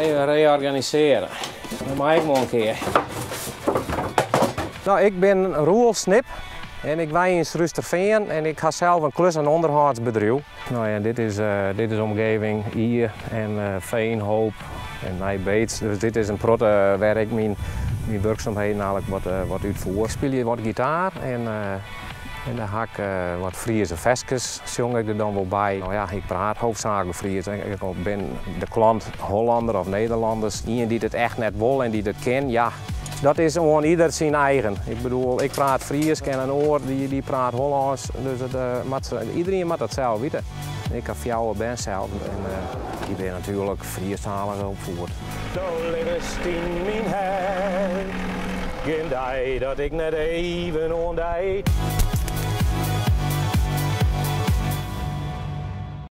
Even reorganisearje. Dat mei ik wol in kear. No, ik bin Roel Snip en ik wenje yn Surhústerfean en ik ha sels in klus- en ûnderhâldsbedriuw. No ja, dit is omgeving Ie en Veenhoop en Nij Beets. Dus dit is in protte wêr ik myn wurksumheden eigentlik wat útfier. Ik spylje wat gitaar en dan ha ik wat Friese ferskes, sjong ik der dan wol by. No ja, ik praat hoofdzaaklik Fries. Ik bin de klant Hollander of Nederlanners. Ien dy't it echt net wol en dy't it kin, ja, dat is oan ieder syn eigen. Ik bedoel, ik praat Frysk en in oar dy praat Hollânsk. Dus iedereen moat dat sels witte. Ik ha fjouwer bern sels en dy binne natuerlik Frysktalich opfied. Do libbest yn myn hert, gjin dei dat ik net even oan dy.